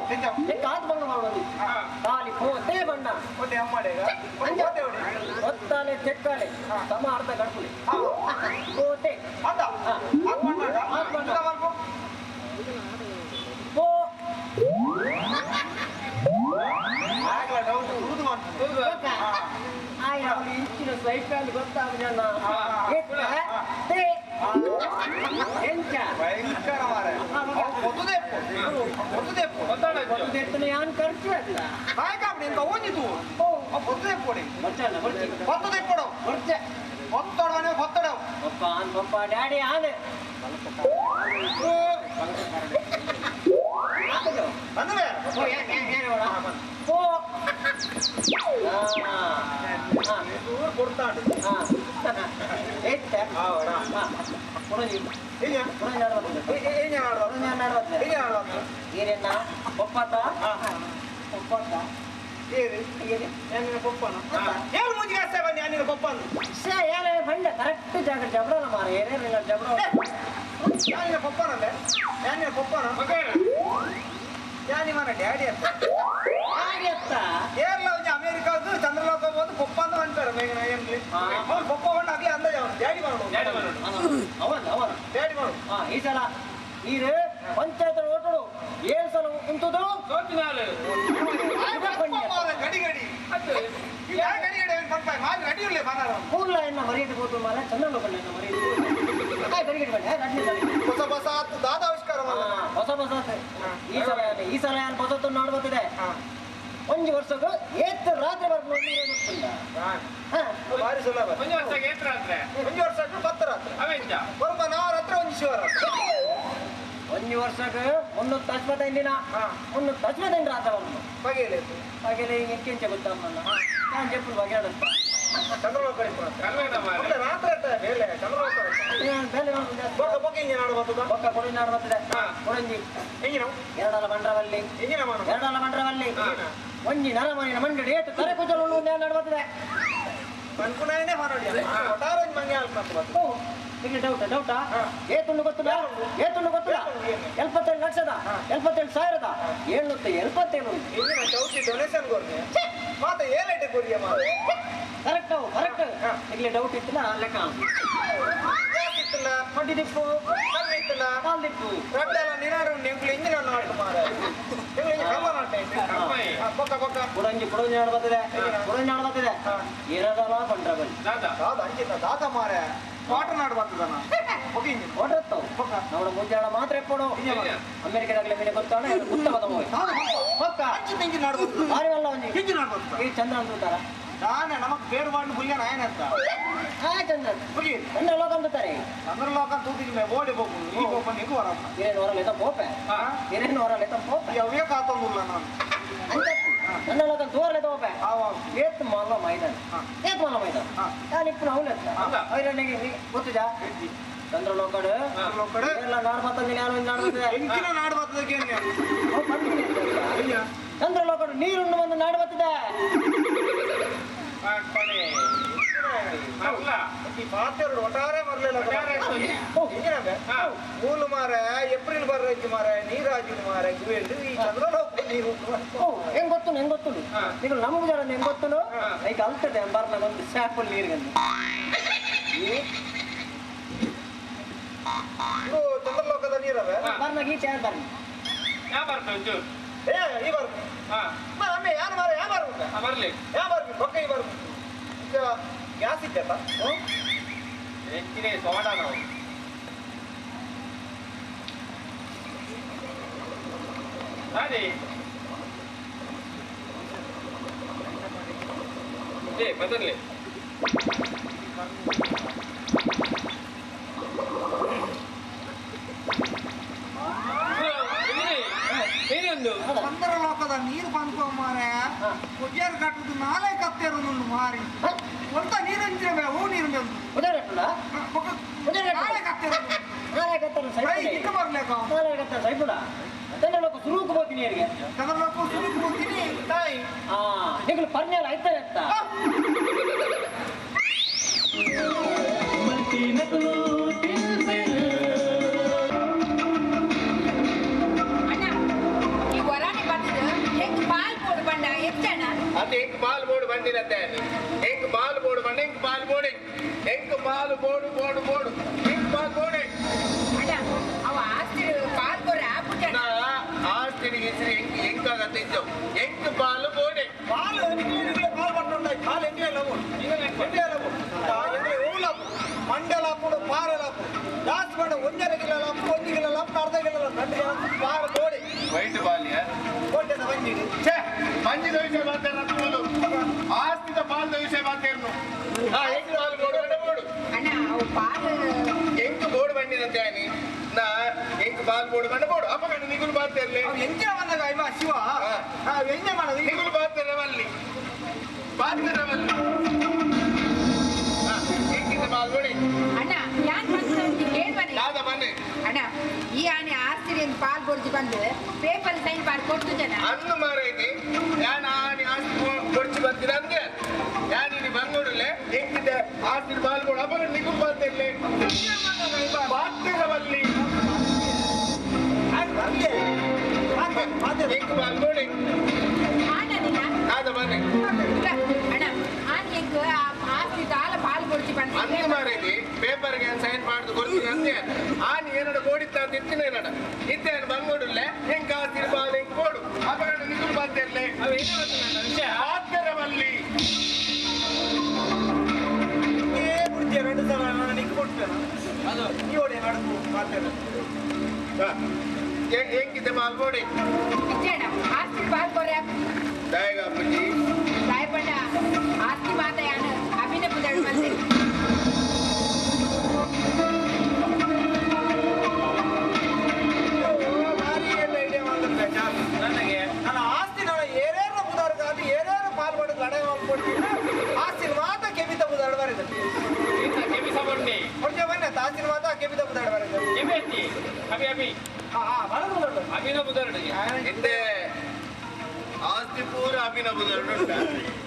ಕಾದು ಬಂಗ ಮಾಡೋದು ಖಾಲಿ ಪೋತೆ ಬಣ್ಣ ಒತ್ತಾಲೆ ತೆಕ್ಕಾಲೆ ಸಮ ಅರ್ಧ ಗಡ್ಪುಲಿ ಪೋತೆ ಪೋ ಇಂಚಿನ ಸೈಕಲ್ ಗೊತ್ತಾಗ ಭಯಂಕರ ಮಾರೆ ಯಾನ್ ಖರ್ಚು ಅಲ್ಲ ఇంకా ಓಂಜಿತು పొద్దు పొద్దు తెప్పడు పొత్తడు అనే పొత్తడు ಪಪ್ಪ ಆನ್ ಪಪ್ಪ ಡ್ಯಾಡಿ ಆನ್ ಬಂದ್ರೆ ಪೋ ಕೊಡ್ತಾಡು ಕರೆಕ್ಟ್ ಜಾಗ ಜಬಡಲ್ಲ ಮಾರ ಏನೇ ಜಬಡ ಪಪ್ಪನಲ್ಲೇ ಯಾನಿನ ಪಪ್ಪನ ಯಾನಿ మన ಡ್ಯಾಡಿ ಅಂತ ಡ್ಯಾಡಿ ಅತ್ತ ಕೇರಳ ಒಂಜಿ ಅಮೆರಿಕಾದ ಚಂದ್ರಲೋಕ ಹೋದು ಪಪ್ಪ ಅಂತ ಅಂತಾರೆ ಮೇಘನ ಏನ್ಲಿ ಅವ್ನು ಪಪ್ಪ ಬಣ್ಣ ಆಗ್ಲಿ ಅಂದಾಜ ಅವನು ಡ್ಯಾಡಿ ಮಾಡೋದು ಡ್ಯಾಡಿ ಮಾಡೋದು ಅವನ್ ಅವನ್ ಡ್ಯಾಡಿ ಮಾಡೋದು ಹಾ ಈ ಸಲ ನೀರು ಪಂಚಾಯತ್ ಓಟಡು ಏಳು ಸಲ ಉಂಟುದು ಗಡಿ ಗಡಿ ಗಡಿ ಗಡಿ ಪಂಪ ಮಾರಿ ರೆಡಿ ಇರಲಿ ಬಾನಾರ ಕೂರ್ಲ ಎನ್ನ ಮರ್ಯಾದೆ ಹೋದು ಮಾರ ಚಂದ್ರಲೋಕ ಎನ್ನ ಮರ್ಯಾದೆ ಗಡಿ ಗಡಿ ಬಣ್ಣ ಹೊಸ ಹೊಸ ದಾದ ಆವಿಷ್ಕಾರ ಹೊಸ ಹೊಸ ಈ ಸಲ ಈ ಸಲ ಯಾರು ಹೊಸತು ನಾಡ್ಬತ್ತಿದೆ ಒಂಜಿ ವರ್ಷಕ್ಕೆ ಏತ್ ರಾತ್ರಿ ಬರ್ಬೋದು ಭಾರಿ ಸುಲಭ ಒಂಜಿ ವರ್ಷಕ್ಕೆ ಏತ್ ರಾತ್ರಿ ಒಂಜಿ ವರ್ಷಕ್ಕೆ 10 ರಾತ್ರಿ ಅವೆಂಚ ಬರುವ ನಾವು ರಾತ್ರಿ ಒಂಜಿ ಶಿವರಾತ್ರಿ ಒಂಜಿ ವರ್ಷಕ್ಕೆ 365 ದಿನ 365 ರಾತ್ರಿ ಬರ್ಬೋದು ಬಗೆಲೆ ಬಗೆಲೆ ಎಂಕೆಂಚ ಗೊತ್ತಮ್ಮ ನಾನು చెప్పు ಬಗೆ ಚಂದ್ರಲೋಕ ರಾತ್ರಿ ಬೇಲೆ ಚಂದ್ರಲೋಕ ಬೇಲೆ ಬೊಕ್ಕ ಬೊಕ್ಕ ಇಂಜಿನ ಆಡಬರ್ತದ ಬೊಕ್ಕ ಕೊಡಂಜಿ ಆಡಬರ್ತದೆ ಕೊಡಂಜಿ ಎಂಜಿನ ಎರಡಲ ಬಂಡ್ರವಲ್ಲಿ ಎಂಜಿನ ಎರಡಲ ಬಂಡ್ರವಲ್ಲಿ ಒಂಜಿ ನರಮನಿನ ಮಂಡಳಿ ಏತು ತರೆ ಕುಜಲು ನಡಬರ್ತದೆ ಅನ್ಕುನಾಯನೇ ಮಾನೋಡಿ ಒಟ್ಟಾರೆ ಮಂಗೆ ಆಲ್ಪತ್ತು ನಿಮಗೆ ಡೌಟ್ ಡೌಟಾ ಏತುಂಡು ಗೊತ್ತಿಲ್ಲ ಏತುಂಡು ಗೊತ್ತಿಲ್ಲ 77 ಲಕ್ಷದ 77,777 ಇಂಜಿನ ಚೌತಿ ಡೊನೇಷನ್ ಕೊರ್ನೆ ಮಾತ ಏಲೇಟೆ ಕೊರಿಯ ಮಾತ ಕರೆಕ್ಟ್ ಕರೆಕ್ಟ್ ಇಲ್ಲಿ ಡೌಟ್ ಇತ್ತಿಲ್ಲ ಲೆಕ್ಕ ಇತ್ತಿಲ್ಲ ಪಡ್ಡಿ ದಿಪ್ಪು ಕಮ್ಮಿ ಇತ್ತಿಲ್ಲ ಕಾಲ್ ದಿಪ್ಪು ರಡ್ಡಲ ನಿನಾರು ನಿಂಗ್ಲು ಇಂಜಿನ ನಾಟು ಮಾರ ನಿಂಗ್ಲು ಇಂಜಿನ ಕಮ್ಮ ನಾಟ ಬೊಕ್ಕ ಬೊಕ್ಕ ಕುಡಂಜಿ ಕುಡಂಜಿ ನಾಡ್ ಬರ್ತದೆ ಕುಡಂಜಿ ನಾಡ್ ಬರ್ತದೆ ಇರದಲ್ಲ ಬಂಡ್ರ ಬಲ್ಲಿ ದಾದ ದಾದ ಅಂಚಿತ ದಾದ ಮಾರೆ ವಾಟರ್ ನಾಡು ಬರ್ತದನ ಓಕೆ ಇಂಜಿನ ಓಟತ್ತವು ನೋಡು ಮುಂಜಾಣ ಮಾತ್ರ ಎಪ್ಪಡು ಅಮೆರಿಕದಾಗಲೇ ಮೇಲೆ ಗೊತ್ತಾಣ ಗುತ್ತ ಬದ ಹೋಗಿ ಬೊಕ್ಕ ಅಂಚಿತ ಇಂಜಿನ ನಾಡು ಭಾರಿ ವಲ್ಲ ಒಂಜಿ ಇಂಜಿನ ನಾಡು ಬರ್ತದೆ ಈ ಚಂದ್ರ ಅಂತಾರ ನಾನೇ ನಮಗ್ ಬೇರು ಮಾಡಿ ಬುಲ್ಯ ನಾಯನ ಅಂತ ಆ ಚಂದ್ರ ಬುಗಿ ಚಂದ್ರ ಲೋಕ ಅಂತಾರೆ ಚಂದ್ರಲೋಕ ತೂತಿಗೆ ಓಡಿ ಹೋಗು ಈ ಹೋಗ ನಿಂಗೆ ವರಪ್ಪ ಏನೇನು ಹೊರಲ್ಲ ಎತ್ತ ಪೋಪೆ ಏನೇನು ಹೊರಲ್ಲ ಎತ್ತ ಪೋಪೆ ಅವೇ ಕಾತೊಂದುಲ್ಲ ನಾನು ಅಂತ ಚಂದ್ರಲೋಕ ದೂರಲೆ ತೋಪೆ ಏತ್ ಮಲ್ಲ ಮೈದಾನ ಏತ್ ಮಲ್ಲ ಮೈದಾನ ನಾನು ಇಪ್ಪು ಅವಲೆತ್ತ ಐರಣ್ಣಿಗೆ ಗೊತ್ತಿಜಾ ಚಂದ್ರಲೋಕಡು ಎಲ್ಲ ನಾಡು ಬರ್ತದೆ ನಾನು ನಾಡು ಬರ್ತದೆ ಎಂಕಿನ ನಾಡು ಬರ್ತದೆ ಚಂದ್ರಲೋಕಡು ನೀರುಣ್ಣು ಒಂದು ನಾಡು ಬರ್ತದೆ ಪಾತೆರಡು ಒಟ್ಟಾರೆ ಮರಲಿಲ್ಲ ಮೂಲು ಮಾರ ಏಪ್ರಿಲ್ ಬರ್ರಜ್ಜು ಮಾರ ನೀರಾಜು ಮಾರ ಗುವೆಲ್ಡು ಈ ಚಂದ್ರಲೋಕ ನೀರು ಹೆಂಗ್ ಗೊತ್ತು ಹೆಂಗ್ ಗೊತ್ತು ಈಗ ನಮ್ಗೆ ಜನ ಹೆಂಗ್ ಗೊತ್ತು ಈಗ ಅಲ್ತದೆ ಬರ್ನ ಒಂದು ಸ್ಯಾಪಲ್ ನೀರಿಗೆ ಇದು ಚಂದ್ರಲೋಕದ ನೀರವೆ ಬರ್ನಾಗ ಈಚೆ ಯಾರು ಬರ್ಲಿ ಯಾ ಬರ್ತ ಒಂಚೂರು ಏ ಈ ಬರ್ತು ಅಮ್ಮೆ ಯಾರು ಮಾರ ಯಾ ಬರ್ಬೇಕು ಬರ್ಲಿ ಯಾ ಬರ್ಬೇಕು ಬೊಕ್ಕ ಈ ಬರ್ಬೇಕು ಗ್ಯಾಸ್ ಇದ್ದಲ್ಲ ಎಂಚಿನೇ ಸೋಡಾ ನಾವು ಅದೇ ಏ ಬದಲಿ ಏನೊಂದು ಚಂದ್ರಲೋಕದ ನೀರು ಬಂತು ಮಾರ ಕೊಯ್ಯಾರು ಕಟ್ಟುದು ನಾಳೆ ಕತ್ತೇರು ಮಾರಿ ಒಂತ ನೀರು ಅಂಚಿನ ಹೂ ನೀರು ನಾಳೆ ಕತ್ತೇರು ನಾಳೆ ಕತ್ತೇರು ಇಟ್ಟು ಬರ್ಲೇಕ ನಾಳೆ ಕತ್ತೇರು ಸೈಪುಡ ಚಂದ್ರಲೋಕ ಸುರುಕು ಹೋಗ್ತೀನಿ ನೀರಿಗೆ ಚಂದ್ರಲೋಕ ಸುರುಕು ಹೋಗ್ತೀನಿ ತಾಯಿ ಹಾ ನಿಗಳು ಪರ್ನೆಲ್ಲ ಐತಾರೆ ಅಂತ ಅಣ್ಣ ಈ ವರಾಣಿ ಬಂದ ಬಂಡಿರತ್ತೆ ಎಂಕ್ ಬಾಲ್ ಬೋಡು ಬಂಡೆ ಎಂಕ್ ಬಾಲ್ ಬೋಡೆ ಎಂಕ್ ಬಾಲ್ ಬೋಡು ಬೋಡು ಬೋಡು ಎಂಕ್ ಬಾಲ್ ಬೋಡೆ ಅವ ಆಸ್ತಿ ಪಾಲ್ ಕೊರ ನಾ ಆಸ್ತಿ ಹೆಸರು ಎಂಕ್ ಎಂಕಾಗತ್ತೆ ಇದ್ದವು ಎಂಕ್ ಬಾಲ್ ಬೋಡೆ ಬಾಲ್ ಎಂಕ್ಲೆ ಬಾಲ್ ಪಟ್ಟುಂಡ ಬಾಲ್ ಎಂಕ್ಲೆ ಲವು ಎಂಕ್ಲೆ ಲವು ಎಂಕ್ಲೆ ಓಲಾಪು ಮಂಡೆ ಲಾಪುಡು ಪಾರೆ ಲಾಪು ಜಾಸ್ತಿ ಬೇಡ ಒಂಜರೆ ಕಿಲೋ ಲಾಪು ಒಂದು ಕಿಲೋ ಲಾಪು ಅರ್ಧ kilo ಲಾಪು Pare body white ball ಕೋಟೆದ ಬಂಜಿಡು ಛೇ ಮಂಜಿದ ವಿಷಯ ಮಾತಾಡೋದು ಆಸ್ತಿದ ಬಾಲ್ದ ವಿಷಯ ಮಾತಾಡ್ನು ಎಂಕ್ ಬಾಲ್ ಬೋಡು ಅಂಡ ಬೋಡು ಅಣ್ಣ ಅವು ಪಾಲ್ ಎಂಕ್ ಬೋಡು ಬಂಡಿನಂತೆ ಆನಿ ನಾ ಎಂಕ್ ಬಾಲ್ ಬೋಡು ಬಂಡ ಬೋಡು ಅಪ್ಪ ಕಂಡು ನಿಗುಲು ಬಾತೇರ್ಲೆ ಎಂಚ ಬಂದಾಗ ಇವ ಶಿವ ಎಂಜ ಮಾಡೋದು ನಿಗುಲು ಬಾತೇರವಲ್ಲಿ ಬಾತೇರವಲ್ಲಿ ಎಂಕಿಂದ ಬಾಲ್ ಬೋಡಿ ಅಣ್ಣ ಯಾನ್ ಬಂದು ಕೇಳ್ಬನ್ನಿ ದಾದ ಬನ್ನಿ ಅಣ್ಣ ಈ ಆನೆ ಆಸ್ತಿ ಪಾಲ್ ಕೊಡ್ತಿ ಬಂದು ಪೇಪರ್ ಸೈನ್ ಪಾಲ್ ಕೊಡ್ತು ಜನ ಅನ್ನು ಮಾರೈತಿ ಯಾನ್ ಆನಿ ಆಸ್ತಿ ಕೊಡ್ಚಿ ಬರ್ತೀರ ಅಂದ್ರೆ ಯಾನ್ ಇಲ್ಲಿ ಬಂದ್ಬಿಡಲೆ ಎಂಕಿದ್ದೆ ಆಸ್ತಿ ಬಾಲ್ ಬೋಡು ಅಪ್ಪ ಕಂಡು ನಿಗುಲು ಬಾತೇರ್ಲೆ ಬಾತೇರವಲ್ಲಿ ಎಂಕ್ ಬಾಲ್ ಬೋಡಿ ದಾದ ಬನ್ನಿ ಅಣ್ಣ ಆನೆ ಎಂಕ್ ಆಸ್ತಿ ದಾಲ ಪಾಲ್ ಕೊಡ್ತಿ ಬಂದು ಅಂದು ಮಾರೈತಿ ಪೇಪರ್ಗೆ ಸೈನ್ ಮಾಡುದು ಕೊಡ್ತೀನಿ ಅಂದೆ ಆನಿ ಏನಡ ಕೋಡಿತ್ತ ಅಂತ ಇತ್ತಿನ ಏನಡ ಇತ್ತೆ ಬಂದ್ಬಿಡಲೆ ಎಂಕ್ ಆಸ್ತಿ ಬಾಲ್ ಎಂಕ್ ಬೋಡು ಅಪ್ಪ ಕಂಡು ನಿಗುಲು ಬಾತೇರ್ಲೆ ಅವ ಏನು ಗೊತ್ತುಂಟ ವಿಷಯ ಬಾತೇರವಲ್ಲಿ ಎರಡು ಸಲ ನಾನು ನಿಕ್ ಕೊಡ್ತೇನೆ ಅದು ಈ ಒಡೆ ನಡುಕು ಮಾತಾಡ ಎಂಕಿದೆ ಬಾಲ್ ಬೋಡಿ ಅಣ್ಣ ಆಸ್ತಿ ಪಾಲ್ ಕೊರ ದಾಯಗ ಅಪ್ಪಜಿ ರಾಯಪಂಡ ಆಸ್ತಿ ಮಾತ ಯಾನು ಅಭಿನ ಪುದಳು ಬಂದೆ ಭಾರಿ ಎಲ್ಲ ಐಡಿಯಾ ಮಾಡಿದ್ರೆ ನನಗೆ ನನ್ನ ಆಸ್ತಿ ನಾನು ಏನೇನು ಬುಧಾರ್ಗಾದಿ ಏನೇನು ಪಾಲ್ ಮಾಡೋದು ಲಡೆ ಮಾಡ್ಕೊಡ್ತೀನಿ ಆಸ್ತಿ ಮಾತ ಕೆಬಿತ ಬುಧಾಡ್ ಬರಿದೆ ಇಂತ ಕೆಬಿ ಸಬಂಡಿ ಕೊಡ್ತೇ ಬನ್ನಿ ಆಸ್ತಿನ ಮಾತ ಕೆಬಿತ ಬುಧಾಡ್ ಬರಿದೆ ಕೆಬಿ ಅತ್ತಿ ಅಭಿ ಅಭಿ ಹಾ ಹಾ ಬರೋದು ಬುಧಾಡ್ ಅಭಿನ ಬುದರ್ಡು ಹಿಂದೆ ಆಸ್ತಿ ಪೂರ ಅಭಿನಬುದರುಂಡ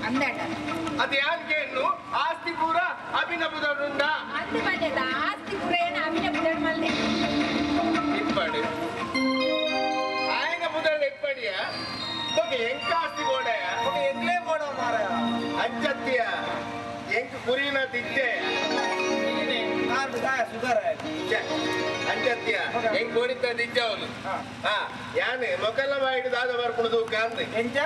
ಅಂದಣ್ಣ ಅದು ಯಾಕೆ ಹೆಣ್ಣು ಆಸ್ತಿ ಪೂರ ಅಭಿನಬುದರುಂಡ ಅಂದು ಬಂದದ ಆಸ್ತಿ ಪೂರ ಏನು ಅಭಿನ ಪುದಳು ಮಲ್ದೆ ಇಪ್ಪಡು ఆయన ಬುದರ್ಡು ಇಪ್ಪಡಿಯ ಬೊಕ ಎಂಕ ಆಸ್ತಿ ಬೋಡಯ ఒక ಎಂಗ್ಲೇ ಬೋಡ ಮಾರಾಯ ಅಂಚತ್ತಿಯ ಎಂಕ್ ಕುರಿನ ತಿಜ್ಜೆ ನಾನು ಗಾಯ ಸುಧಾರ ಆಯ್ತು ಅಂಚತ್ತಿಯ ಎಂಕ್ ಕೋಡಿತ್ತ ತಿಜ್ಜೆ ಅವನು ಹಾ ಯಾನೆ ಮೊಕಲ್ಲ ಬಾಯಿಡು ದಾದ ಬರ್ಪುಣದು ಕಾಂದು ಎಂಚ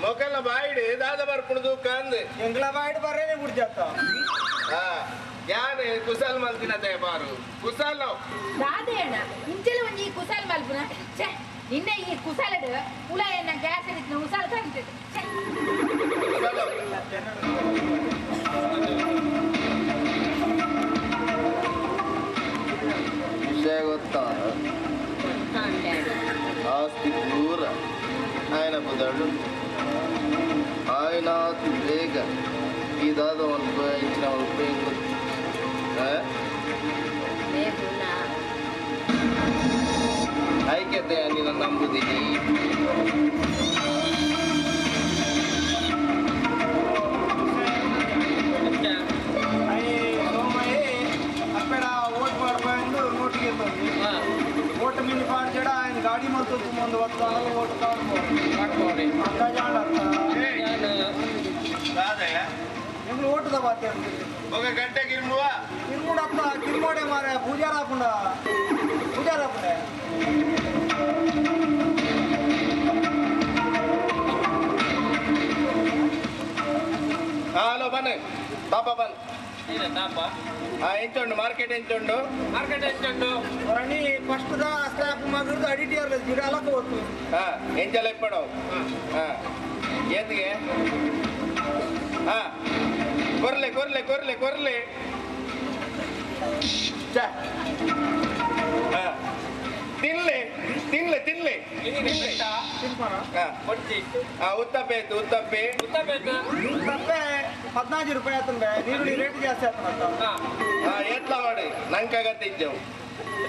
ಮೊಕಲ್ಲ ಬಾಯಿಡು ದಾದ ಬರ್ಪುಣದು ಕಾಂದು ಎಂಗ್ಲ ಬಾಯಿಡ್ ಬರ್ರೇನೆ ಗುಡ್ಜತ್ತ ಹಾ ಯಾನೆ ಕುಸಲ್ ಮಲ್ತಿನತೆ ಬಾರು ಕುಸಲ್ ದಾದೆಯಣ್ಣ ಇಂಚಲ ಒಂಜಿ ಕುಸಾಲ್ ಮಲ್ಪುನ ಛೇ ನಿನ್ನ ಈ ಕುಸಾಲಡ್ ಉಲ ಎನ್ನ ಗ್ಯಾಸ್ ಇತ್ತು ಉಸಾಲ್ ಕಾಣ್ತದೆ ಛೇ ಕುಸಲ್ ವಿಷಯ ಗೊತ್ತಾ ಆಸ್ತಿ ಪೂರ ఆయన ಬುದಳು ఆయన ಬೇಗ ಈ ದಾದ ಒಂದು ಇಂಚಿನ ಉಪಯೋಗ ಐಕ್ಯತೆ ನಿನ್ನ ನಂಬುದಿನಿ ಅಪ್ಪಡ ಓಟ್ ಮಾಡ್ಬಂದು ನೋಟಿಗೆ ತಂದು ಓಟ್ ಮಿನಿ ಪಾಡ್ಜಡ ఆయన ಗಾಡಿ ಮತ್ತು ಮುಂದೆ ಒತ್ತಾಗ ಓಟ್ ಮಾಡ್ಕೊಡಿ ಅಂದಾಜಾಣ ದಾದಯ್ಯ ಎಂಗ್ಳು ಓಟದ ಬಾತೆ ఒక ಗಂಟೆ ಗಿರ್ಮುವ ಕಿರ್ಮುಡತ್ತ ಕಿರ್ಮೋಡೆ ಮಾರ ಪೂಜಾರ ಹಾಕೊಂಡ ಪೂಜಾರ ಹಾಕೊಂಡೆ ಹಲೋ ಬನ್ನಿ ಪಾಪ ಬನ್ನಿ ಏನ ತಾಪ ಹಾ ಎಂಚುಂಡು ಮಾರ್ಕೆಟ್ ಎಂಚುಂಡು ಮಾರ್ಕೆಟ್ ಎಂಚುಂಡು ರಣಿ ಫಸ್ಟ್ the slab ಮಗರ್ದು ಅಡಿಟಿಯರ್ ಗಿಡ ಅಲಕ ಹೋತು ಹಾ ಎಂಚಲ ಇಪ್ಪಡವು ಹಾ ಏತಿಗೆ ಹಾ ಕೊರ್ಲೆ ಕೊರ್ಲೆ ಕೊರ್ಲೆ ಕೊರ್ಲೆ ಛೆ. ಹಾ ತಿನ್ಲೆ ತಿನ್ಲೆ ತಿನ್ಲೆ ಹಾ ಕೊಡ್ತಿ ಹಾ ಉತ್ತಪ್ಪೆ ಆಯ್ತು ಉತ್ತಪ್ಪೆ ಉತ್ತಪ್ಪೆ ಆಯ್ತು ಉತ್ತಪ್ಪೆ 15 ರೂಪಾಯಿ ಆತಂಬೆ ನೀರುಳ್ಳಿ ರೇಟ್ ಜಾಸ್ತಿ ಆತನಂತ ಹಾ ಹಾ ಎತ್ಲ ಮಾಡಿ ನಂಕಾಗತ್ತೆ ಇದ್ದೆವು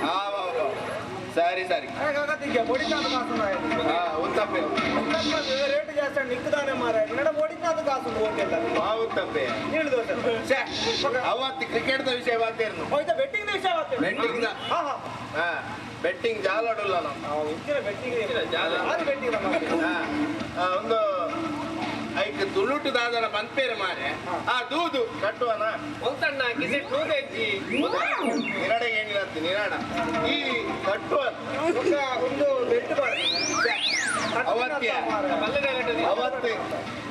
ಹಾ ಸರಿ ಸರಿ ಆಗತ್ತೆ ಬೊಡಿತಾದ ಕಾಸು ಹಾ ಉತ್ತಪ್ಪೆ ಉತ್ತಪ್ಪೆ ರೇಟ್ ಜಾಸ್ತಿ ನಿಕ್ಕದಾನೆ ಮಾರ ನಡ ಬೊಡಿತಾದ ಕಾಸು ಹೋಟೆಲ್ ಹಾ ಉತ್ತಪ್ಪೆ ನೀರು ದೋಸೆ ಛೆ, ಅವತ್ತು ಕ್ರಿಕೆಟ್ ವಿಷಯ ಮಾತೇರ್ನು ಹೋಯ್ತಾ ಬೆಟ್ಟಿಂಗ್ ವಿಷಯ ಮಾತೇನು ಬೆಟ್ಟಿಂಗ್ ಹಾ ಹಾ ಹಾ ಬೆಟ್ಟಿಂಗ್ ಜಾಲಾಡುಲ್ಲ ನಾವು ಇಚ್ಚಿನ ಬೆಟ್ಟಿಂಗ್ ಜಾಲ. ಅದು ಬೆಟ್ಟಿಂಗ್ ಹಾ, ಒಂದು ಐಕ್ ತುಳು ತುಳುಟು ದಾದನ ಪನ್ಪೇರು ಮಾರೆ ಆ ದೂದು ಕಟ್ಟುವನ ಒಂತಣ್ಣ ಗಿಸೆಟ್ ದೂದೆಜ್ಜಿ ನಿರಾಡ ಏನಿಲ್ಲ ನಿರಾಡ ಈ ಕಟ್ಟುವ ಒಂದು ಬೆಟ್ಟು ಅವತ್ಯ ಅವತ್ತು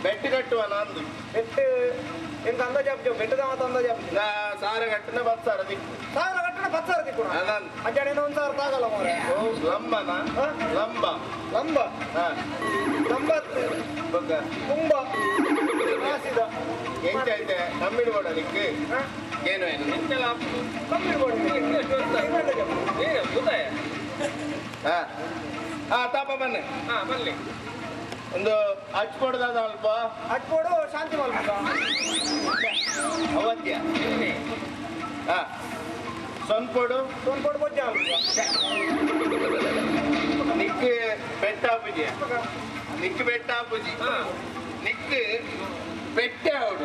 ಬೆಟ್ಟು ಕಟ್ಟುವ ನಂದು ಬೆಟ್ಟು ಎಂತ ಅಂದಾಜು ಆಪುಜಿ ಬೆಟ್ಟದ ಮಾತ ಅಂದಾಜು ಆಪುಜಿ ನಾ ಸಾರ ಕಟ್ಟನ 10,000 ದಿಕ್ಕು ಸಾವಿರ ಕಟ್ಟಣ 10,000 ದಿಕ್ಕು ಅದಂತ ಅಜ್ಜಾಡೇನೋ 1,000 ತಾಗಲ್ಲ ಮಾರೆ ಲಂಬನ ಲಂಬ ಲಂಬ ಲಂಬ ತುಂಬ ಆಸಿದ ಎಂಚಾಯ್ತೆ ಕಮ್ಮಿಡು ಬೋಡ ನಿಕ್ಕು ಏನು ಏನು ಎಂತೆಲ್ಲ ಕಮ್ಮಿಡು ಬೋಡ ಏನು ಗೊತ್ತಾಯ ಹಾ ಹಾ ತಾಪ ಬನ್ನಿ ಹಾ ಬನ್ನಿ ಒಂದು ಅಚ್ಕೊಡ್ದಾದ ಅಲ್ಪ ಅಚ್ಕೊಡು ಶಾಂತಿ ಮಲ್ಪ ಅವತ್ಯ ಹಾ ಸೊನ್ಪೊಡು ಸೊನ್ಪೊಡು ಬೊಜ್ಜ ಅಲ್ಪ ನಿಕ್ ಬೆಟ್ಟ ಪೂಜೆ ನಿಕ್ ಬೆಟ್ಟ ಪೂಜೆ ನಿಕ್ ಬೆಟ್ಟೆ ಅವಡು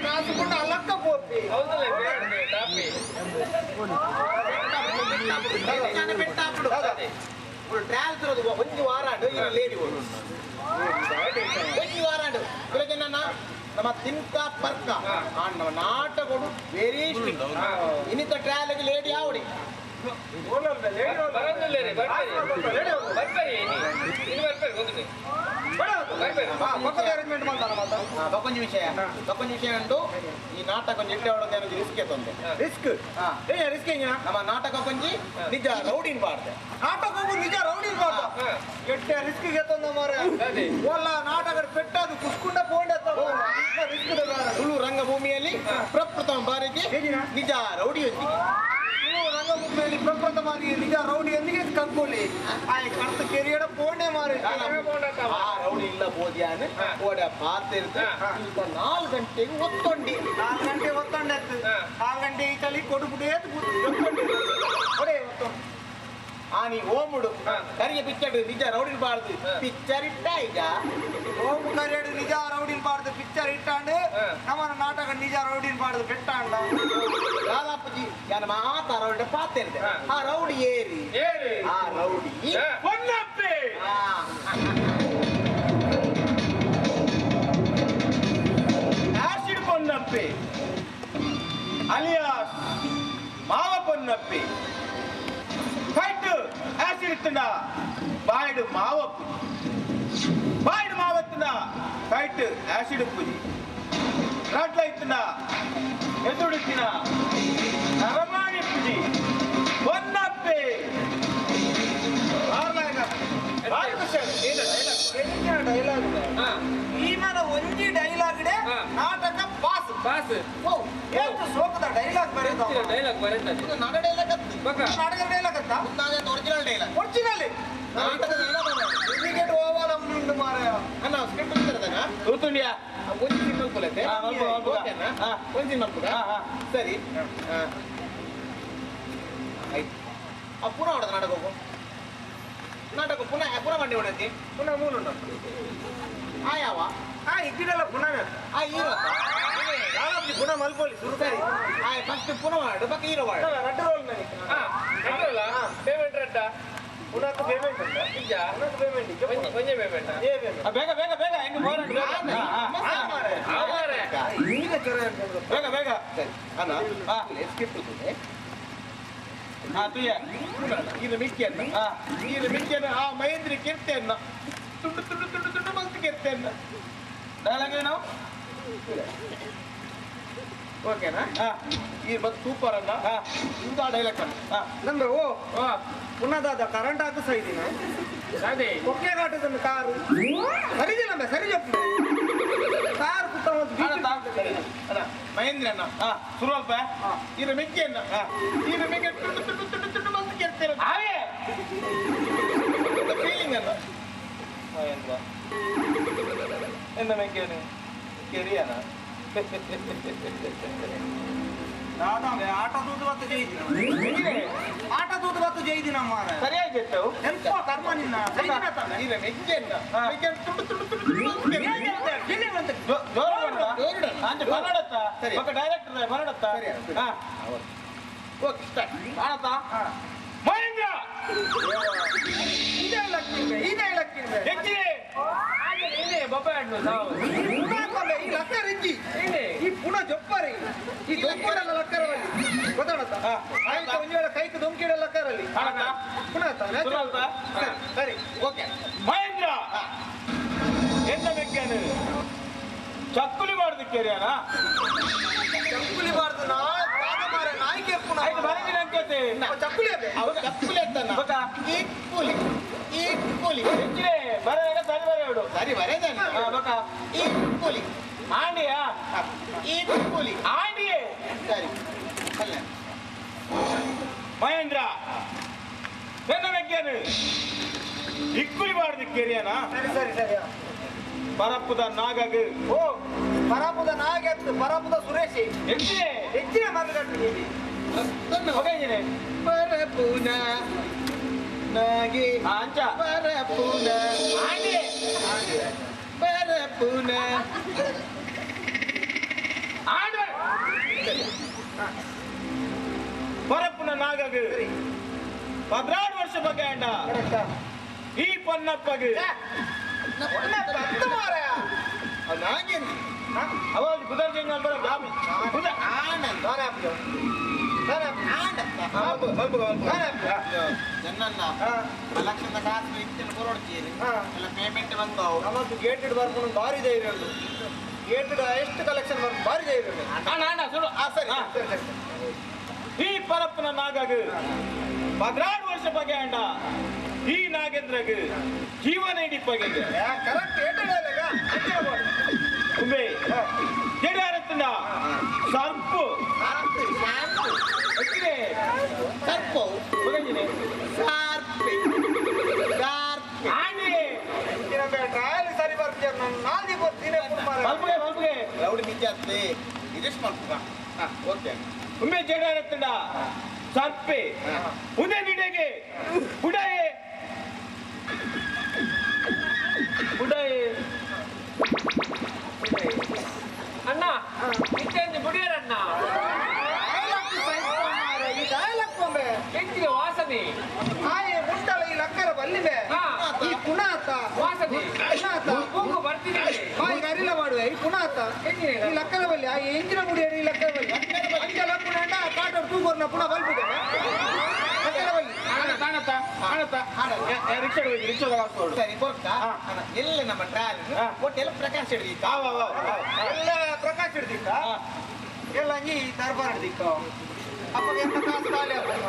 ಕಾಸು ಕೊಂಡು ಅಲಕ್ಕ ಪೋಪಿ ಹೌದಲ್ಲ ಟಾಪಿ ಒಂದು ವಾರ ಲೇಡಿ ಒಂದು ವಾರ ನಮ್ಮ ತಿನ್ಕ ಪರ್ಕ ನಮ್ಮ ನಾಟಕೊಡು ವೆರಿ ಸ್ಟ್ರಿಕ್ಟ್ ಇನ್ನಿತ ಟ್ರಯಲ್ ಲೇಡಿ ಆವಡಿ ಬಕ್ಕೊಂಜಿ ವಿಷಯ ಬಕ್ಕೊಂಜಿ ವಿಷಯ ಉಂಟು ಈ ನಾಟಕ ಕೊಂಚ ಎಡ್ಡೆ ಆಡೋದು ರಿಸ್ಕ್ ತೊಂದೆ ರಿಸ್ಕ್ ರಿಸ್ಕ್ ನಮ್ಮ ನಾಟಕ ಕೊಂಚಿ ನಿಜ ರೌಡಿನ್ ಬಾರ್ದೆ ನಾಟಕ ನಿಜ ರೌಡಿನ್ ಬಾರ್ದ ಎಟ್ಟೆ ರಿಸ್ಕ್ ಗೆತ್ತೊಂದ ಮಾರೆ ಒಲ್ಲ ನಾಟಕ ಪೆಟ್ಟದು ಕುಸ್ಕುಂಡ ಪೋಂಡೆ ರಿಸ್ಕ್ ತುಳು ರಂಗಭೂಮಿಯಲ್ಲಿ ಪ್ರಪ್ರಥಮ ಬಾರಿಗೆ ನಿಜ ರೌಡಿಯೊಂದಿಗೆ ತುಳು ರಂಗಭೂಮಿಯಲ್ಲಿ ಪ್ರಪ್ರಥಮ ಬಾರಿಗೆ ನಿಜ ರೌಡಿಯೊಂದಿಗೆ ಕಂಗೊಳ್ಳಿ ಆಯ್ ಕರ್ತ ಕೆರಿಯಡ ಪೋಂಡೆ ಮಾರೆ ಆ ರೌಡಿ ಇಲ್ಲ ಬೋಧ್ಯಾನ ಓಡ ಪಾತಿರ್ದು ಈಗ 4 ಗಂಟೆಗೆ ಒತ್ತೊಂಡಿ 4 ಗಂಟೆ ಒತ್ತೊಂಡೆ 4 ಗಂಟೆ ಈ ಚಳಿ ಕೊಡುಪುಡಿ ಒಡೆ ಒತ್ತೊಂಡು ಆನಿ ಓಮುಡು ಕರಿಯ ಪಿಕ್ಚರ್ ನಿಜ ರೌಡಿ ಬಾರ್ದು ಪಿಕ್ಚರ್ ಇಟ್ಟ ಈಗ ಓಮು ಕರಿಯಡು ನಿಜ ರೌಡಿನ್ ಬಾರ್ದು ಪಿಕ್ಚರ್ ಇಟ್ಟಾಂಡು ನಮ್ಮ ನಾಟಕ ನಿಜ ರೌಡಿನ್ ಬಾರ್ದು ಪೆಟ್ಟಾಂಡ ಲಾಲಾಪುಜಿ ಯಾನ ಮಾತ ರೌಡಿ ಪಾತಿರ್ದೆ ಆ ರೌಡಿ ಏರಿ ಆ rowdy Ponnappe acid Ponnappe alias ಮಾವ ಪೊನ್ನಪ್ಪೆ ಫೈಟ್ ಆಸಿಡ್ ಇತ್ತಂಡ ಬಾಯ್ಡು ಮಾವಪ್ಪು ಬಾಯ್ಡು ಮಾವತ್ತಂಡ ಫೈಟ್ ಆಸಿಡ್ ಪುಜಿ ರಾಟ್ಲ ಇತ್ತಂಡ ಎದುಡುತ್ತಿನ ನರಮಾಣಿ ಪುಜಿ ಪೊನ್ನಪ್ಪೆ ಡೈಲಾಗ್ ಈಮನ ಒಂಜಿ ಡೈಲಾಗ್ ನಾಟಕ ಪಾಸ್ ಪಾಸ್ ಎಷ್ಟು ಸೋಕದ ಡೈಲಾಗ್ ಬರೆದ ಡೈಲಾಗ್ ಬರೆದ ನಾಟಕ ಡೈಲಾಗ್ ನಾಟಕ ಡೈಲಾಗ್ ಅಂತ ಒರಿಜಿನಲ್ ಡೈಲಾಗ್ ಒರಿಜಿನಲ್ ನಾಟಕದ ಕ್ರಿಕೆಟ್ ಓವಲ್ ಉಂಟು ಮಾರಾಯ ಅಣ್ಣ ಸ್ಕ್ರಿಪ್ಟ್ ಇರ್ತದನ ತೂತುಂಡಿಯಾ ಒಂದು ಸೀನ್ ಮಲ್ಕೊಲತ್ತೆ ಓಕೆನಾ ಒಂದು ಸೀನ್ ಮಲ್ಕೊಡ ಸರಿ ಆಯ್ತು ಆ ಪುನಃ ಹೊಡೆದ ನಾಟಕ ನಾಟಕ ಪುನಃ ಪುನಃ ಮಂಡಿ ಹೊಡೆದಿ ಪುನಃ ಮೂಲ ಉಂಟು ಆ ಯಾವ ಆ ಇದ್ದಿರಲ್ಲ ಪುನಃ ಆ ಹೀರೋ ಪುನಃ ಮಲ್ಕೊಳ್ಳಿ ಸುರು ಸರಿ ಆ ಫಸ್ಟ್ ಪುನಃ ಮಾಡು ಪಕ್ಕ ಹೀರೋ ಮಾಡು ರಡ್ಡು ರೋಲ್ ನನಗೆ ರಡ್ಡಲ್ಲ ಪೇಮೆಂಟ್ ರಡ್ಡ ಪುನಃ ಪೇಮೆಂಟ್ ಉಂಟಾ ಇಲ್ಲ ಪುನಃ ಪೇಮೆಂಟ್ ಒಂಜೆ ಪೇಮೆಂಟ್ ಏ ಪೇಮೆಂಟ್ ಬೇಗ ಬೇಗ ಬೇಗ ಹೆಂಗೆ ಈಗ ಚೊರ ಬೇಗ ಬೇಗ ಸರಿ ಅಣ್ಣ ಸ್ಕ್ರಿಪ್ಟ್ ಇದೆ ಹಾ ತುಯ್ಯ ಇದು ಮಿಕ್ಕಿಯನ್ನ ಇದು ಮಿಕ್ಕಿಯನ್ನ ಆ ಮಹೇಂದ್ರಿ ಕಿರ್ತೆಯನ್ನ ತುಂಡು ತುಂಡು ತುಂಡು ತುಂಡು ಮಲ್ತು ಕಿರ್ತೆಯನ್ನ ಡೈಲಾಗ್ ಏನು ಓಕೆನಾ ಈ ಬಂದು ಸೂಪರ್ ಅನ್ನ ಇಂಥ ಡೈಲಾಗ್ ಅನ್ನ ನಂದು ಓ ಪುನಃ ಕರೆಂಟ್ ಹಾಕು ಸಹ ಇದೀನ ಅದೇ ಕೊಕ್ಕೆ ಕಾಟದನ್ನು ಕಾರು ಸರಿದಿಲ್ಲ ಸರಿ ಜಪ್ಪು ಕಾರ್ ಕುತ್ತ ಅಣ್ಣ ಮಹೇಂದ್ರ ಅಣ್ಣ ಶುರು ಅಲ್ಪ ಇದು ಮಿಕ್ಕಿಯನ್ನ ಇದು ಮಿಕ್ಕಿ ತುಂಡು ತುಂಡು ತುಂಡು ತುಂಡು ಮಲ್ತು ಕಿರ್ತೆಯನ್ನ ಅವೇ ಫೀಲಿಂಗ್ ಅನ್ನ ಮಹೇಂದ್ರ ಎಂತ ಮೆಕ್ಕೇನು ಕೆರಿಯನ ಆಟ ದೂದು ಬತ್ತು ಜೈದಿನ ಆಟ ದೂದು ಬತ್ತು ಜೈದಿನ ಮಾರ ಸರಿಯಾಗಿ ಇತ್ತು ಎಂತ ಕರ್ಮ ನಿನ್ನ ಇದು ಮಿಕ್ಕಿಯನ್ನ ಮಿಕ್ಕಿಯನ್ನ ತುಂಡು ತುಂಡು ತುಂಡು ತುಂಡು ಮಲ್ತು ಕಿರ್ತೆಯನ್ನ. ಜೋರು ಸರಿ. ಪಕ್ಕ ಡೈರೆಕ್ಟರ್ ಬರಡತ್ತ ಸರಿ, ಸರಿ. ಹಾ ಓಕೆ ಸ್ಟಾರ್ಟ್ ಆಡತ್ತಾ ಮಹೇಂದ್ರ ಡೈಲಾಗ್ ಈ ಡೈಲಾಗ್ ಹೆಚ್ಚಿಗೆ ಇದೆ ಬೊಬ್ಬೆ ಆಡ್ನು ಸಾವು ಈ ಲಕ್ಕರ್ ಇಜ್ಜಿ ಇದೆ ಈ ಪುನಃ ಜೊಪ್ಪರಿ ಈ ಜೊಪ್ಪರಲ್ಲ ಲಕ್ಕರವಲ್ಲಿ ಗೊತ್ತಾಡತ್ತ ಆಯ್ತು ಒಂದು ವೇಳೆ ಕೈಗೆ ಧುಮ್ಕಿಡ ಲಕ್ಕರಲ್ಲಿ ಪುನಃ ಸರಿ ಓಕೆ ಮಹೇಂದ್ರ ಎಂತ ಬೇಕೇನು ಚಕ್ಕುಲಿ ಮಾಡುದಕ್ಕೆ ಚಕ್ಕುಲಿ ಬಾರ್ದು ಮಾರ ನಾಯಿಗೆ ಪುನಃ ಆಯ್ತು ಬರಂಗಿಲ್ಲ ಅಂಕತೆ ಚಕ್ಕುಲಿ ಅದೇ ಚಕ್ಕುಲಿ ಅಂತಾನ ಗೊತ್ತಾ ಈ ಕೂಲಿ ಈ ಕೂಲಿ ಹೆಚ್ಚಿಗೆ ಬರದಾಗ ಸರಿ ಬರೆಯೋಡು ಸರಿ ಬರೇದಾನೆ ಗೊತ್ತಾ ಈ ಕೂಲಿ ಆಂಡಿಯಾ ಈ ಕೂಲಿ ಆಂಡಿಯೇ ಸರಿ ಅಲ್ಲ ಮಹೇಂದ್ರ ಎನ್ನ ಬೇಕೇನು ಇಕ್ಕುಲಿ ಮಾಡುದಕ್ಕೆ ಸರಿ ಸರಿ ಸರಿ ಪರಪ್ಪುದ ನಾಗಗ್ ಓ ಪರಪುದ ನಾಗತ್ತು ಪರಪುದ ಸುರೇಶ್ ಹೆಚ್ಚಿಗೆ ಹೆಚ್ಚಿನ ಮಾತುಗಾಡ್ತೀನಿ ಹೋಗಿದ್ದೀನಿ ಪರಪುನ ನಾಗಿ ಅಂಚ ಪರಪುನ ಆಂಡಿ ಪರಪುನ ಆಂಡ ಪರಪ್ಪುನ ನಾಗಗ್ 14 ವರ್ಷ ಬಗ್ಗೆ ಅಂಡ ಈ ಪೊನ್ನಪ್ಪಗ್ ನಾಗೇಂದ್ರ ಅವಾಗ ಬುಧರ್ ಜಂಗ ಬರ ಬುಧ ಆನಂದ ಜನ್ನನ್ನ ಲಕ್ಷದ ಕಾಸು ಇತ್ತಿನ ಕೊರೊಡ್ತೀರಿ ಎಲ್ಲ ಪೇಮೆಂಟ್ ಬಂದವು ನಮ್ಮದು ಗೇಟೆಡ್ ಬರ್ಕೊಂಡು ಭಾರಿ ಧೈರ್ಯ ಉಂಟು ಗೇಟೆಡ್ ಎಷ್ಟು ಕಲೆಕ್ಷನ್ ಬರ್ಕೊಂಡು ಭಾರಿ ಧೈರ್ಯ ಉಂಟು ಅಣ್ಣ ಅಣ್ಣ ಸುಡು ಸರಿ ಸರಿ ಸರಿ ಈ ಪರಪ್ಪನ ನಾಗಗ್ 14 ವರ್ಷ ಬಗ್ಗೆ ಅಂಡ ಈ ನಾಗೇಂದ್ರಗ್ ಜೀವನ ಇಡಿಪಗೆ ಕರೆಕ್ಟ್ ಏಟೆಡ್ ಅಲ್ಲ ಉಂಬೆ ಜಡಾರತ್ನ ಸರ್ಪು ಹೆಚ್ಚಿಗೆ ಸರ್ಪು ಹೋಗಿದ್ದೀನಿ ಸರ್ಪೆ ಸರ್ಪೆ ಆಂಡಿ ಟ್ರಯಲ್ ಸರಿ ಬರ್ತೀಯ ನಾನು ನಾಲ್ದಿ ಬರ್ತೀನಿ ಮಲ್ಪಗೆ ಮಲ್ಪಗೆ ರೌಡಿ ನಿಜ ಅತ್ತೆ ಇದೆಷ್ಟು ಮಲ್ಪುಗ ಓಕೆ ಉಂಬೆ ಜಡಾರತ್ನ ಸರ್ಪೆ ಉದೆ ನಿಡೆಗೆ ಬುಡಯೆ ಬುಡಯೆ ಅಣ್ಣ ಇತ್ತೇನು ಬುಡಿಯರಣ್ಣ ಈ ಡೈಲಾಗ್ ಬೊಂಬೆ ಹೆಚ್ಚಿಗೆ ವಾಸನೆ ಆಯೆ ಮುಟ್ಟಲ ಈ ಲಕ್ಕರ ಬಲ್ಲಿದೆ ಈ ಪುನಾತ ವಾಸನೆ ಪುನಾತ ಮೂಗು ಬರ್ತಿದೆ ಬಾಯಿ ಅರಿಲ ಮಾಡುವೆ ಈ ಪುನಾತ ಈ ಲಕ್ಕರ ಬಲ್ಲಿ ಆ ಎಂಜಿನ ಮುಡಿಯರು ಈ ಲಕ್ಕರ ಬಲ್ಲಿ ಅಂಚ ಲಕ್ಕುನ ಕಾಟ ತೂಗೋರ್ನ ಪುನಃ ಬಲ್ಪುದೆ ಲಕ್ಕರ ಬಲ್ಲಿ ಕಾಣತ್ತಾ ಕಾಣತ್ತಾ ರಿಕ್ಷಾ ರಿಕ್ಷಾದಾಗ ಹಾಕ್ಕೊಡು ಸರಿ ಗೊತ್ತಾ ಎಲ್ಲ ನಮ್ಮ ಟ್ರಾಯಲ್ ಒಟ್ಟು ಎಲ್ಲ ಪ್ರಕಾಶ್ ಹಿಡಿದಿತ್ತ ಎಲ್ಲ ಪ್ರಕಾಶ್ ಹಿಡ್ದಿಕ್ಕ ಎಲ್ಲ ಈ ದರ್ಬಾರ್ ಹಿಡ್ದಿಕ್ಕ ಅಪ್ಪಗೆ ಎಂತ ಕಾಸು ಖಾಲಿ ಆಗ್ತದೆ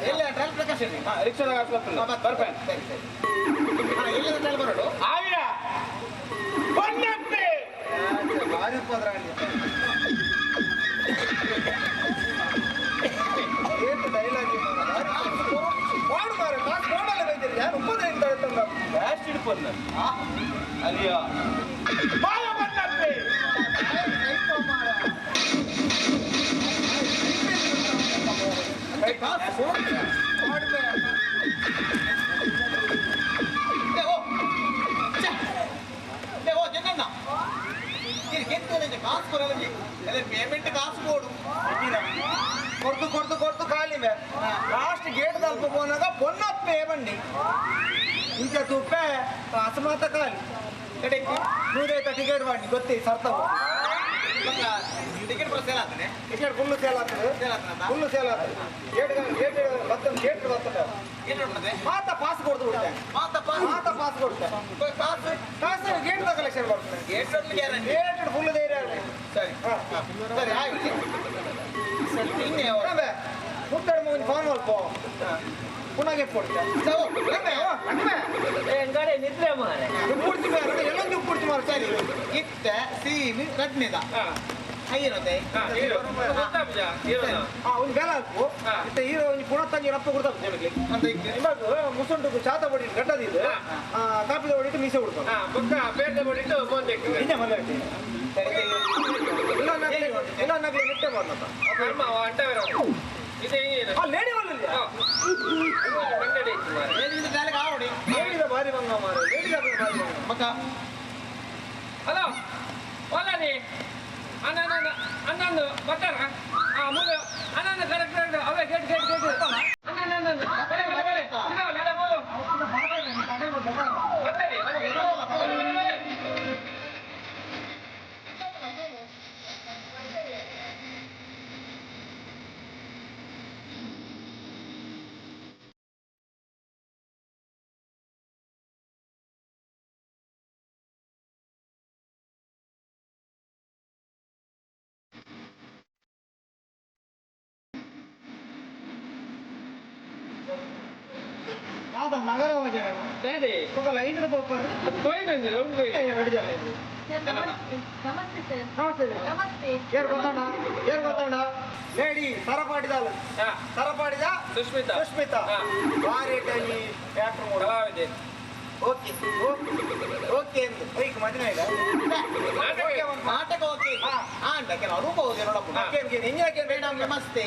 ಎಲ್ಲ ಟ್ರಾಯಲ್ ಪ್ರಕಾಶ್ ಹಿಡಿದಿಕ್ಕ ರಿಕ್ಷಾದಾಗ ಹಾಕ್ಕೊಡ್ತೀನಿ ಬರ್ಪೇನೆ ಸರಿ ಸರಿ ಎಲ್ಲ ಟ್ರಾಯಲ್ ಬರೋಡು ಆವಿಯ ಪೊನ್ನಪ್ಪೆ ಭಾರಿ ಉಪದ್ರಾಣಿ ಏಟು ಡೈಲಾಗ್ ಮಾಡು ಮಾರೆ ಕಾಸು ಕೊಡಲ್ಲ ಬೈದಿರಿ ಯಾರು ಉಪದ್ರ ಇಂತ ಹೇಳ್ತಂದ ಜಾಸ್ತಿ ಹಿಡ್ಪೊನ್ನ ಅಲ್ಲಿಯ ಬಾಲ ಪೊನ್ನಪ್ಪೆ ಓ ಜನ್ನಣ್ಣ ಕಾಸು ಕೊರಲ್ಲ ಪೇಮೆಂಟ್ ಕಾಸು ಕೊಡು ಕೊಡ್ತು ಕೊಡ್ತು ಕೊಡ್ತು ಖಾಲಿ ಮೇ ಲಾಸ್ಟ್ ಗೇಟ್ ತಲುಪ ಪೋನಾಗ ಪೊನ್ನಪ್ಪೆ ಬಂಡಿ ಇಂಚ ತುಪ್ಪೆ ಕಾಸು ಮಾತ ಖಾಲಿ ಕಡೆಗೆ 150 ಟಿಕೆಟ್ ಮಾಡಿ ಗೊತ್ತಿ ಸರ್ತವ ಟಿಕೆಟ್ ಕೂಡ ಸೇಲ್ ಆಗ್ತದೆ ಟಿಕೆಟ್ ಫುಲ್ ಸೇಲ್ ಆಗ್ತದೆ ಸೇಲ್ ಆಗ್ತದ ಫುಲ್ ಸೇಲ್ ಆಗ್ತದೆ ಗೇಟ್ ಗೇಟ್ ಬರ್ತದೆ ಗೇಟ್ ಬರ್ತದೆ ಏನು ಉಂಟದೆ ಮಾತ ಪಾಸ್ ಕೊಡ್ತು ಬಿಡ್ತೆ ಮಾತ ಪಾಸ್ ಮಾತ ಪಾಸ್ ಕೊಡ್ತೆ ಕಾಸು ಕಾಸು ಗೇಟ್ ಕಲೆಕ್ಷನ್ ಬರ್ತದೆ ಗೇಟ್ ಗ್ಯಾರಂಟಿ ಗೇಟ್ ಫುಲ್ ಧೈರ್ಯ ಆಗ್ತದೆ ಸರಿ ಸರಿ ಆಯ್ತು ಇನ್ನೇ ಮುಟ್ಟಾಡ ಮಗನ ಫೋನ್ ಮಲ್ಪ ಪುನಃ ಕೊಡ್ತೆ ಎಂಗಡೆ ನಿದ್ರೆ ಮಾರೆ ಉಪ್ಪುಡ್ತಿ ಮಾರ ಎಲ್ಲೊಂದು ಉಪ್ಪುಡ್ತಿ ಮಾರ ಸರಿ ಇತ್ತ ಸೀನು ರಡ್ನೇದ ಹೈರೋದೆ ಒಂದು ಬೇಲ ಹಾಕು ಇತ್ತ ಹೀರೋ ಒಂದು ಪುನಃ ತಂಗಿ ರಪ್ಪ ಕೊಡ್ತಾ ಜನಕ್ಕೆ ಅಂತ ಇಕ್ಕೆ ಇವಾಗ ಮುಸುಂಟು ಚಾತ ಬಡಿ ಗಡ್ಡದಿದ್ದು ಕಾಪಿದ ಹೊಡಿಟ್ಟು ಮೀಸೆ ಕೊಡ್ತಾನೆ ಬೊಕ್ಕ ಬೇಡ ಬಡಿಟ್ಟು ಬಂದಕ್ಕೆ ನಿನ್ನೆ ಮನೆ ಇಲ್ಲ ಇಲ್ಲ ನಗಲಿ ನಿಟ್ಟೆ ಮಾಡ್ನಪ್ಪ ಕರ್ಮ ಅಂಟವೇರ ಇದೆ ಏನು ಆ ಲೇಡಿ ವಲ್ಲ ಕನ್ನಡ ಇತ್ತು ಮಾರೆ ಏನಿದೆ ನಾಳೆಗೆ ಆವಡಿ ಲೇಡಿದ ಭಾರಿ ಬಂಗ ಮಾರ ಲೇಡಿದ ಭಾರಿ ಬಂಗ ಮಕ್ಕ ಹಲೋ ಒಲ್ಲರಿ ಅಣ್ಣ ಅಣ್ಣಂದು ಬರ್ತಾರ ಆ ಮೂಲ ಅಣ್ಣನ ಕರೆಕ್ಟ್ ಅವೇ ಗೇಟ್ ಗೇಟ್ ಗೇಟ್ ಅಣ್ಣ ಬರೆ ಬರೆ ಬರೆ ದಾದ ನಗರ ಸರಿ ಲೈನ್ ಪೋಪರ್ ನಮಸ್ತೆ ಸರ್. ನಮಸ್ತೆ. ನಮಸ್ತೆ. ಏರ್ ಗೊತ್ತಣ್ಣ, ಏರ್ ಗೊತ್ತಣ್ಣ. ಲೇಡಿ ಸರಪಾಡಿದಾಳು, ಸರಪಾಡಿದ ಸುಷ್ಮಿತಾ. ಸುಷ್ಮಿತಾ ಭಾರಿ ಆಕ್ಟರ್ ಕಲಾವಿದೆ. ಓಕೆ ಓಕೆ ಎಂದು ಐಕ್ ಮದಿನ ಇಲ್ಲ ನಾಟಕ ಓಕೆ ಆಂಡ ಕೆಲವು ರೂಪ ಹೋಗಿ ನೋಡಪ್ಪ. ಮೇಡಮ್ ನಮಸ್ತೆ.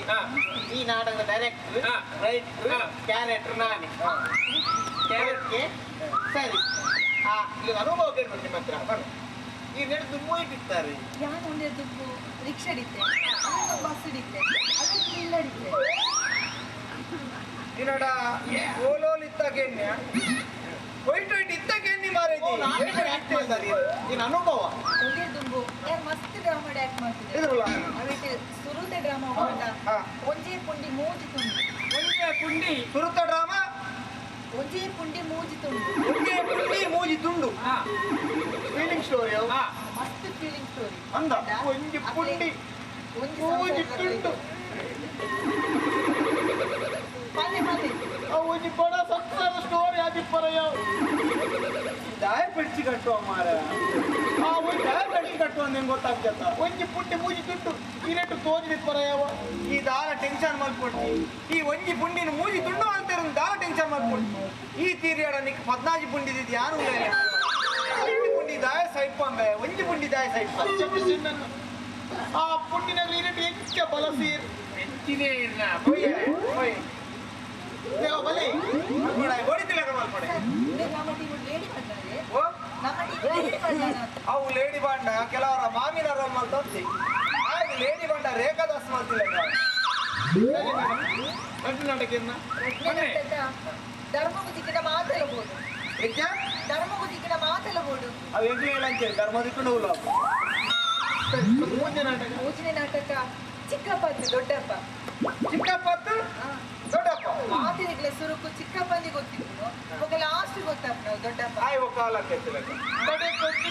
ಈ ನಾಟಕದ ಡೈರೆಕ್ಟರ್, ರೈಟರ್, ಕ್ಯಾರೆಕ್ಟರ್ ನಾನೇ. ಓಕೆ ಸರಿ. ಈಗ ಅನುಭವ ಕೇಳ್ಬೇಕು ನಿಮ್ಮ ಹತ್ರ. ಈ ನೆಡು ದುಮ್ಮು ಇಟ್ಟಿರ್ತಾರೆ. ಯಾನ್ ಒಂದೇ ದುಡ್ಡು ರಿಕ್ಷಾ ಹಿಡಿತೆ, ಬಸ್ ಹಿಡಿತೆ, ಅದಕ್ಕೆ ಇಲ್ಲ ಹಿಡಿತೆ. ನಿನ್ನಡ ಓಲೋಲ್ ಇತ್ತಾಗೆನ್ಯ ಒಯ್ಟ್ ಒಯ್ಟ್ ಇತ್ತಾಗೆನ್ನಿ ಮಾರೈತಿ. ನಿನ್ನ ಅನುಭವ ಒಂದೇ ದುಂಬು ಯಾರು ಮಸ್ತ್ ಡ್ರಾಮಾ ಆಕ್ಟ್ ಮಾಡ್ತಿದ್ದೆ. ಇದ್ರಲ್ಲ ಅವಿಟ್ ಸುರುತ ಡ್ರಾಮಾ ಉಂಟ. ಒಂಜೇ ಪುಂಡಿ ಮೂಜಿ ತುಂಡು. ಒಂಜೇ ಪುಂಡಿ ಸುರುತ ಡ್ರಾಮಾ ಒಂಜೇ ಪುಂಡಿ ಮೂಜಿ ತುಂಡು. ಒಂಜೇ ಪುಂಡಿ ಮೂಜಿ ತುಂಡು. ಫೀಲಿಂಗ್ ಸ್ಟೋರಿ ಮಸ್ತ್ ಫೀಲಿಂಗ್ ಸ್ಟೋರಿ. ಅಂದ ಒಂಜಿ ಪುಂಡಿ ಮೂಜಿ ತುಂಡು. ಪಲ್ಲೆ ಪಲ್ಲೆ ಒಂಜಿ ಬಡ ಸಂಸಾರ ಸ್ಟೋರಿ ಆದಿಪ್ಪರಯ್ಯ. ದಾಯ ಪೆಡ್ಚಿ ಕಟ್ಟುವ ಮಾರ. ಆ ಒಂದು ದಾಯ ಪೆಡ್ಚಿ ಕಟ್ಟುವ ಅಂತ ಗೊತ್ತಾಗ್ತದ. ಒಂಜಿ ಪುಂಡಿ ಮೂಜಿ ತುಂಡು ಈ ರೇಟು ತೋಜಿದಿಪ್ಪರಯ್ಯವ. ಈ ದಾಲ ಟೆನ್ಷನ್ ಮಲ್ಪೊಡ್ಡಿ. ಈ ಒಂಜಿ ಪುಂಡಿನ ಮೂಜಿ ತುಂಡು ಅಂತಾರೆ ದಾಲ ಟೆನ್ಷನ್ ಮಲ್ಪೊಡ್ಡಿ. ಈ ತೀರಿಯಾಡ ನಿಕ್ 14 ಪುಂಡಿ ಇದ್ದಿದ್ದು ಯಾರು ಇಲ್ಲ. ಒಂಜಿ ಪುಂಡಿ ದಾಯ ಸೈಪಂಬೆ, ಒಂಜಿ ಪುಂಡಿ ದಾಯ ಸೈಪ. ಆ ಪುಂಡಿನಲ್ಲಿ ಈ ರೇಟು ಹೆಚ್ಚ ಬಲ ಸೀರ್ ಹೆಚ್ಚಿನೇ ಇಲ್ಲ. ಬಲೆ ಅವು ಲೇಡಿ ಬಾಂಡ ಕೆಲವರ ಮಾಮಿನ ರೋಲ್ ಮಲ್ತೊಂತಿ. ಆಗ ಲೇಡಿ ಬಾಂಡ ರೇಖಾದಾಸ್ ಮಾಡ್ತಿಲ್ಲ. ಧರ್ಮಗುದಿಕ್ಕಿನ ಮಾತೆಲ್ಲ ಬೋದು. ಧರ್ಮಗುದಿಕ್ಕಿನ ಮಾತೆಲ್ಲ ಬೋಡು. ಅವು ಎಂಟು ಹೇಳಂತೇಳಿ ಧರ್ಮದಿಕ್ಕಂಡು ಹುಲ್ಲ. ಮೂಜನೇ ನಾಟಕ ಚಿಕ್ಕಪ್ಪ ದೊಡ್ಡಪ್ಪ. ಚಿಕ್ಕಪ್ಪ ದೊಡ್ಡಪ್ಪ ಮಾತಿನಿಗ್ಲ ಸುರುಕು ಚಿಕ್ಕಪ್ಪಂದಿ ಗೊತ್ತಿತ್ತು, ఒక ಲಾಸ್ಟ್ ಗೊತ್ತಾಪ್ ನಾವು ದೊಡ್ಡಪ್ಪ. ಆಯ್ ಒಕ್ಕಾಲ ಕೆತ್ತಲಕ್ಕ. ಕಡೆ ಕೊಂಚಿ